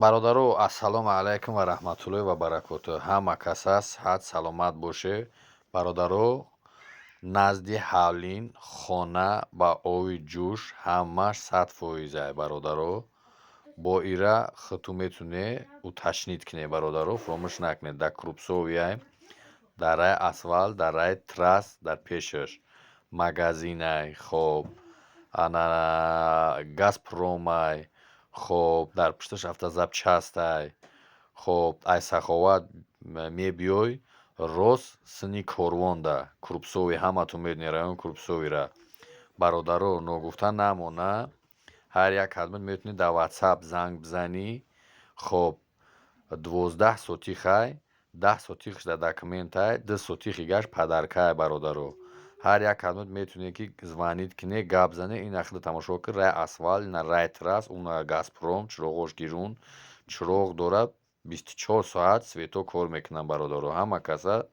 Бародаро, ассалому алайкум ва раҳматуллоҳи ва баракоту. Ҳама кас сиҳат саломат боше. Бародаро, назди ҳавлин хона ба ови ҷӯш ҳамаш 100 фоизай. Бародаро, бо ира худту метуне уточнить кунед. Бародаро, фуромӯш накунед, дар Крупсовияй, дар рай асфалт, дар рай трасс, дар пешаш магазинай. Хоб, ана Газпромай, хоб, дар пушташ автозапчастай. Хоб, ай Саховат мебиёй, рост сини корвонда Крупсови, ҳаматон медонед райони Крупсовира. Бародаро, ногуфта намона, ҳар як кадмат метавонед дар Ватсап занг бизанӣ. Хоб, 12 сотихай, 10 сотихаш дар документай, 2 сотихи гаш подаркай. Бародаро, ҳар як кадмат метавонед, ки звонить кунед, гап занед. Ина хеле тамошо кун, рай асфалт, ина рай трасс, уна Газпром, чироғош гирун чироғ дорад, 24 соат светҳо кор мекунанд. Бародаро, ҳама каса.